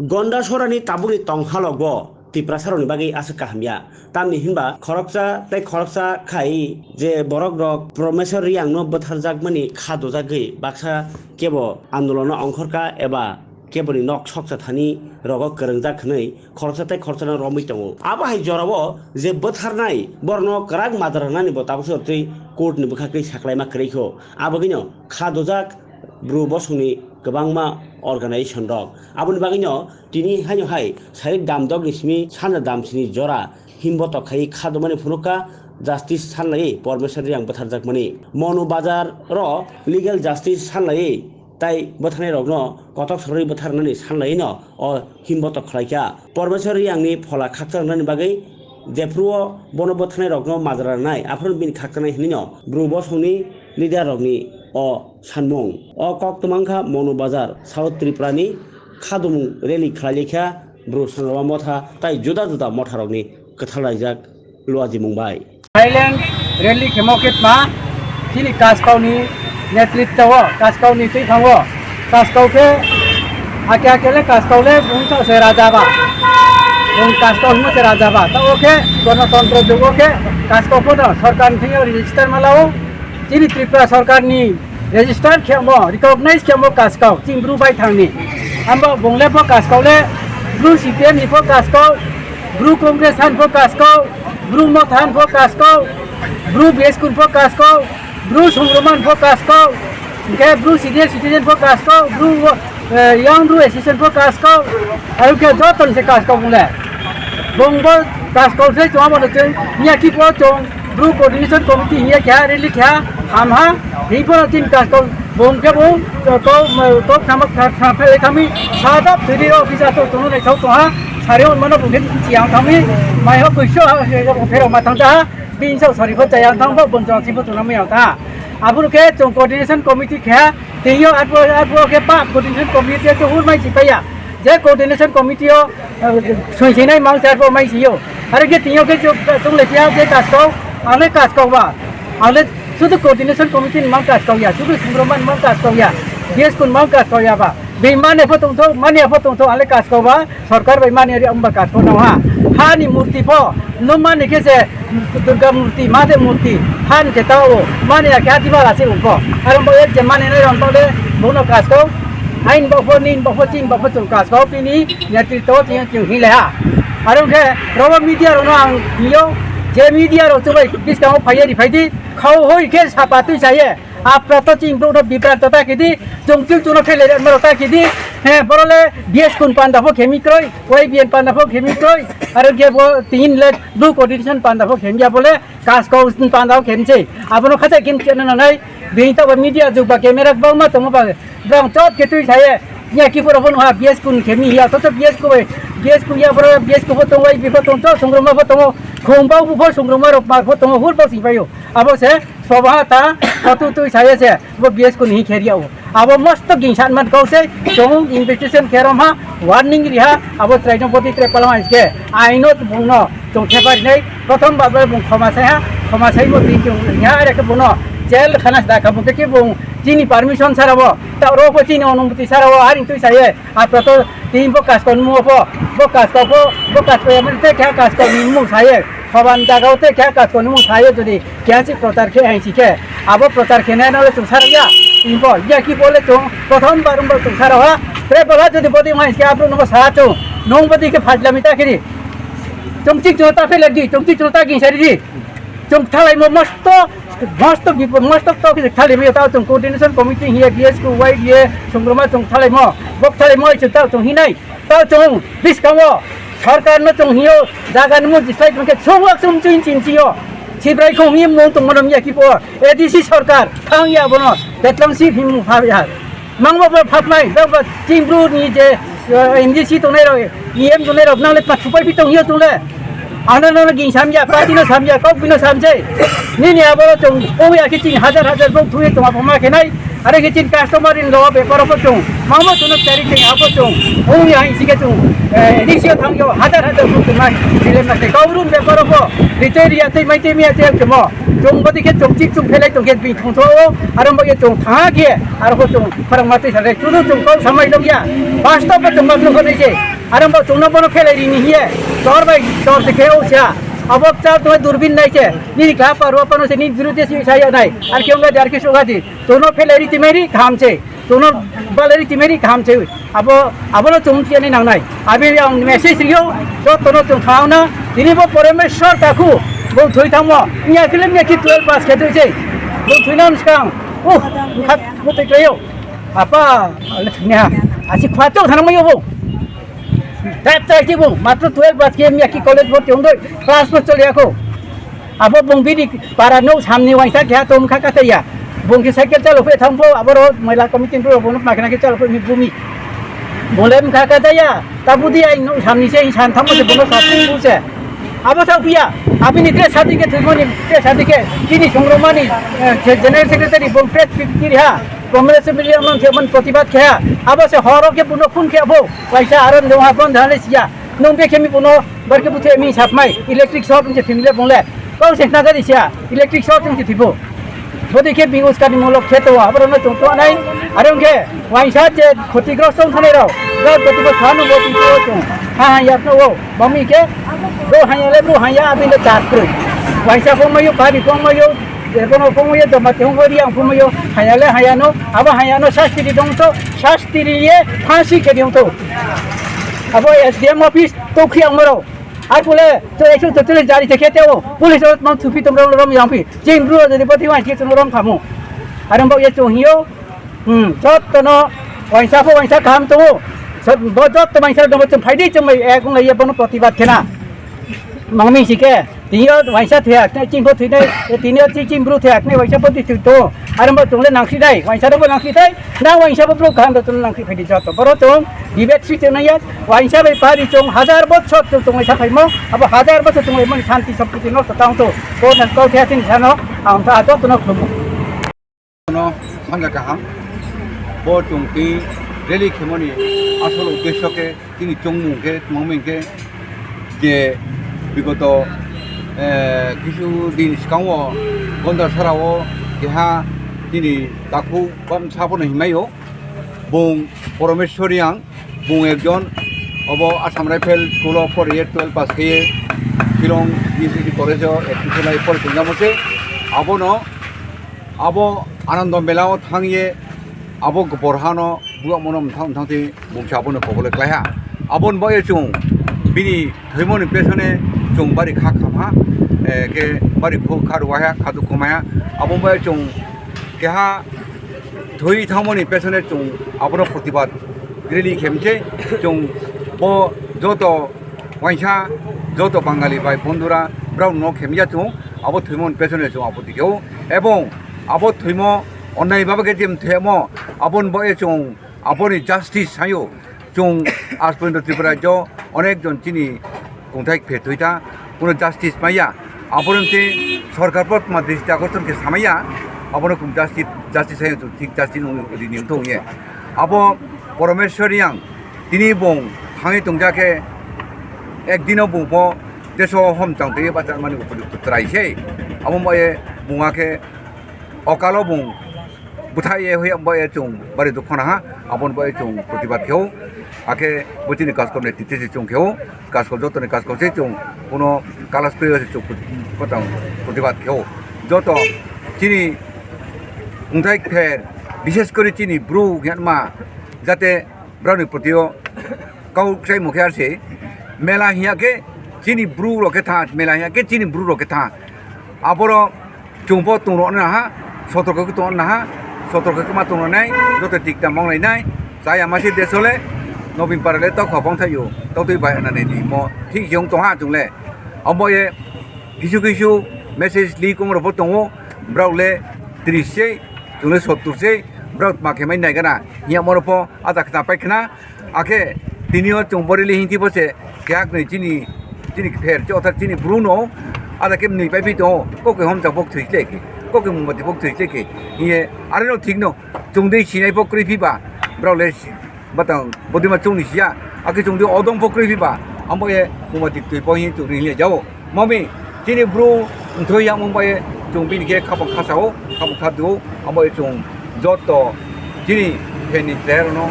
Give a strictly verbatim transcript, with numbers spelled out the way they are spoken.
Gondasorani tabukni tong halogo Tiprasarokni bagwi aswk kaham ya. Tamni hinba khoroksa tei khoroksa khai je borok rok Promeswar Riyangno bwtharjakmani kha dujagwi baksa kebo andolono ongkhorka eba keboni nok soksa thani rogo kwrwngjak hwnwi khoroksa tei khoroksano romwi tongo. Abo hai jorao je bwtharnai borokno kwrak madar rwnani bo tabuksa twi court ni bwkhak twi saklaima kwrwi kho. Abagwino kha dujak bru bosongni kwbangma organization rok. Aboni bagwino tini haino hai sarik damdokni simi sanja damsini jora himbotok khai khadumani phunukha justice sanlaiwi Pormeswar Riyang bwtharjakmani. Monu Bazar ro legal justice sanlaiwi tai bwtharnai rokno kotok sorwi bwtharnani sanlaiwino o himbotok khlaikha. Pormeswar Riyangni phola khakchangni bagwi jephruo bono bwtharnai rokno majra rwnai aphuru bini khakchangnai hwnwino bru bosongni leader rokni o sanmung. O kok twmangkha Monu Bazar, South Tripura ni khadumung rally khlailikha bru sangroma motha tai juda juda motha rokni kwthal raijak luajimung bai. Silent rally khemo khe tma chini Kaskau ni netritwa o, Kaskau ni twi thango. Kaskau khe ake ake le Kaskau le bung sa se raja ba. Bung Kaskau himo se raja ba. Ta o khe gonotontro jugo khe Kaskau phono sorkar ni thing register malao. Chini Tripura sorkar ni register khemo, recognize khemo Kaskau, chini bru bai thangni. Amba bung le pho Kaskau le, bru C P M ni pho Kaskau, bru Congress han pho Kaskau, bru Motha han pho Kaskau, bru B S K ni pho Kaskau, bru Songroman pho Kaskau, hingke bru senior citizen pho Kaskau, bru, eh, young bru association pho Kaskau, aro khe joto ni se Kaskau bung le. Bung bo Kaskau se chwng abo no chwng, miya ki pho chwng, Bru Coordination Committee hiya kha, rally kha, ham ha, hi pho tin Kaskau bung khe bung, to, to, to, khama, kha, kha, phele khami, sadap thiri office ato tono nai thau to ha, sari on mano bung khe chiang khami, mai ho kuiso ha, he, he, phero ma thang ta ha, bin so sari pho chayang thang bo, bun chang si pho tuna mi ang ta. Aburu khe chwng Coordination Committee kha, tei yo arphuh, arphuh khe pa Coordination Committee khe hur mai si paya. Je Coordination Committee o, eh, soi sinai mang sar bo mai si yo. Are khe tei yo khe chwng, chwng le khe je Kaskau, ang le Kaskau ba. Ang le sudu Coordination Committee ni mang Kaskau ya, sudu Songroman mang Kaskau ya, B S K ni mang Kaskau ya ba. Bini mane pho tongthok, mane pho tongthok, ang le Kaskau ba. Sorkar bai mani ri amba kasko no ha. Ha ni murti pho, no mani khe se Durga murti, Mahadev murti, ha ni khe ta o, mani ya khe ati bala se ungko. Aro bo ek je mani nai ron pale, bono kasko, ain bo pho, nin bo pho, tin bo pho, chung kasko, bini netritwo, tin, tin hi le ha. Aro khe, robo media rono ang hiyo, je media ro chubai, biskang o phaiye ri phaidi, khao hoi khe sapa twi saye. Apra to chini brouh no bibranto ta kidi, chwng chwng chwngno khe lereng maro ta kidi, he, boro le B S kun panda pho khemi kroi, Y B N panda pho khemi kroi, aro khe bo tin le Bru Coordination panda pho khemya bole, Kaskau panda pho khemse. Abono khacha khem chena nanai, bini ta media jug ba camera bang ma tongma ba, bang chot khe twi saye, ya ki poro bono ha B S kun khemi ya, to to B S ku bai, B S ku ya boro B S ku pho tong, Y B pho tong, to Songroma pho tong, khum bau bu pho Songroma rok ma pho tong, hur pho sing payo. Abo se, Sobaha ta, katu twi saye se, bo B S kun hi kheria o. Abo mosto gingsan man kau se, chong investigation kherom ha, warning ri ha, abo chwrai no bodi tre palama iske, aino bung no, chong thepa ri nai, prothom ba bung khoma sai ha, khoma sai mo tin chong ri ha, are khe bung no, jail khana da kha bung khe bung, chini permission sara bo, ta ro bo chini onumoti sara bo, haring twi saye, Apra to tin bo kasko ni mo pho, bo kasko pho, bo kasko ya mani te kya kasko ni mo saye, khoban jaga o te kya kasko ni mo saye jodi, Kya si prochar khe hai si khe. Abo prochar khe nai nale chwng sar ya. Imbo ya ki bole chwng prothom bar umbo chwng sar ha. Tre bola jodi bodi mai khe abro no sa chwng. Nong bodi khe phajla mi ta khiri. Chwng chik chwng ta phele di, chwng chik chwng ta ging sari di. Chwng thalai mo mosto, mosto bi mosto to khe thalai mi ta chwng coordination committee hiya B S ku Y D A chwng roma chwng thalai mo. Bok thalai mo chwng ta chwng hinai. Tao chwng biskango sarkar no chwng hino jaga ni muji slai tongkhe chwng wak chwng chin chin chio. Sibrai khong him mung tong monom ya kipo A D C sarkar thang ya bono betlang si him pha ya. Mangbo bo phap nai, bo bo ching bru ni je, eh, M D C tongnai rok, E M tongnai rok nang le pa supai pi tong hino tong le. Ano no ging sam ya, party no sam ya, kok bino sam je. Nini abo chwng o ya ki ching hajar hajar bok thui tong abo ma khe nai. Are khe chini customer ni logo bepar o bo chwng mangbo chwngno chari twi abo chwng wngya hai sike chwng, eh, risio thangyo hajar hajar ruk tongma rile mate kaurum bepar o bo ritoi riya twi mai twi miya twi chwngmo chwng bodi khe chwng chik chwng phelai tongkhe bini thongthogo aro bo ye chwng thangha khe aro bo chwng khorang ma twi sale chudu chwng kok samai tongya basto bo chwng ma twi khonai se aro bo chwngno bono phelai rini hiye chor bai chor se khe o sia abo chal tongma durbin nai se nini kha paro pano se nini birude se saya nai ar khe wngadi ar khe sugadi. Chwngno phelai ri twi mai ri kaham se, chwngno balai ri twi mai ri kaham se, abo, abono chwng phiya ni nangnai. Abi ang message rio, jotono chwng thangna, tini bo Poromeshwar takhu, bo thwi thangmo, miya kile miya ki twelve pass khe twi se, bo thwi nam skang, uh, khat bo twi kayo, apa, le thwi ha, asi khwa chok thang mai bo, tap tai se bo, matro twelve pass khe miya ki college bo tongdoi, class bo choli ako. Abo bung bini para no samni waisa khe to mkha kata ya. Bung khe cycle chalo phe thang pho abo ro mela committee ro bono makna khe chalo phe mi bumi. Bole mkha kata ya. Ta budi ai no samni se san thang se bono sa phu se. Abo sa pia. Abini tre sadi khe thumoni tre sadi khe kini songromani, eh, general secretary bung press kiri ha. Congress media man khe man protibad khe ha. Abo se horo khe bono phone khe abo. Waisa aro no ha bon dhale sia. Nung be khe mi bono bar khe buthe mi sap mai electric short wngse thimle bongle. Kau se khna gari sia electric short wngse thibo. Bodi khe bi uskani mulok khe to abro no chung to nai. Aro wngkhe waisa je khoti grosto wng thanai rok. Ga khoti bo sanu bo chung to chung. Ha ha ya no wo. Bami khe do ha ya le bro ha ya abin de chat kru. Waisa ko mayo bari ko mayo. Ebono phungo ye joma tong ori ang phungo yo hayale hayano abo hayano sastiri dong to sastiri ye phasi khe dong to abo S D M office to khi ang moro ai pule to ekso chotole jari se khe teo police o mang thupi tom rom rom yang pi jing bru jodi boti wan ki tom rom khamu aram bok ye chung hiyo hmm jotto no waisa pho waisa kaham to bo jotto waisa dong to phaidi chung mai ek ngai ye bono protibad khena mangmi sike Tini o waisa thwiya, tei chini bo thwinai, tini o chi chini bru thwiya, tei waisa bo twi to. Aro bo chwng le nangsi dai, waisa rok bo nangsi dai, nang waisa bo bru kaham rok chwng nangsi phai di joto. Boro chwng debate si chwng nang ya, waisa bai pari chwng hajar bochor chwng tong waisa phaimo, abo hajar bochor tong waisa santi sampurti nosto tang to. Ko nang kau thwiya tini sano, ang ta joto no khlumo. No sanja kaham. Bo chwng twi rally khemani asol uddesyo khe chini chongmung khe tongmung khe je bigoto, eh, kisu din swkango Gondar sarao keha chini takhu bam sabono himai o bung Poromeshwar Reang. Bung ekjon obo Assam Rifle School o poriye twelve pass kheye Shillong B C C College o admission lai pori tongjamo se. Abono abo Anando Mela o thangye abo borhano buak mono mthang mthang tei bung se abono kobole klaiha. Aboni bagwi chwng bini thwimoni pesone chwng bari kha khamha, eh, khe bari kha ruwaiha, kha dukhu maiha. Aboni bagwi chwng keha thwi thangmani pesone chwng abono protibad rally khe mse chwng bo joto waisa joto Bangali bai bondhura brao no khe mya chwng abo thwimani pesone chwng abo dikhe o ebong abo thwimo onnai baba khe jem themo aboni bo e chwng aboni justice sayo. Chwng aaj porjonto Tripura rajyo onek jon chini kungthai phe thwi ta, kuno justice maya. Aboroni tei sorkar bo tma dristi akorson khe samaya, abono kung justice, justice hai thik justice nung rini wngthok ye. Abo Poromeshwar Reang tini bung thangwi tongjak khe ekdino bung bo deso hom chang twi bacharmani upojukto chwrai se. Abo bai bung akhe okalo bung bwthai ye hoya bai chwng bari dukha naha, aboni bai chwng protibad kheo, akhe bo chini kaskom ni titi se chwng kheo, kaskom joto ni kaskom se chwng kuno kalas twi se chwng protibad kheo. Joto chini kungthai pher, bishes kori chini bru hwnma jate brao ni proti o kau kchai mokhe ar se mela hiya khe chini bru rok khe tha, mela hiya khe chini bru rok khe tha. Aboro chwng bo tong rok na ha, sotorko khe tong na ha, sotorko khe ma tong nai, joto tik tam mong lai nai, chaya ma se desole, nobin para le tokha bong thaio, totwi bai na nai di mo, thik jong tong ha chwng le. Abo ye kisu kisu message li kong rok bo tongo, brao le tris se, chwng le sottur se, brao ma khe mai nai gana, hiya mo rok pho ada khna pai khna, Akhe tini o chwng bw rally hwnti bo se kehak nwi chini, chini pher se otha chini bru no ada khe nwi pai pi tongo, kok khe hom cha bok thwi khlai khe. Kok ke mungmati pok thwi khe khe. Hiye, are no thik no. Chwng dei sinai pok kwrwi phiba. Brao le si-, batang bodima chwng ni siya. Ake chwng dei odong pok kwrwi phiba. Ambo ye mungmati twi pok hi chwng ri hiye jao. Mami, chini bru ntho ya mung bai chwng bini khe khapang kha sao, khapang kha du. Ambo ye chwng joto chini phen ni player no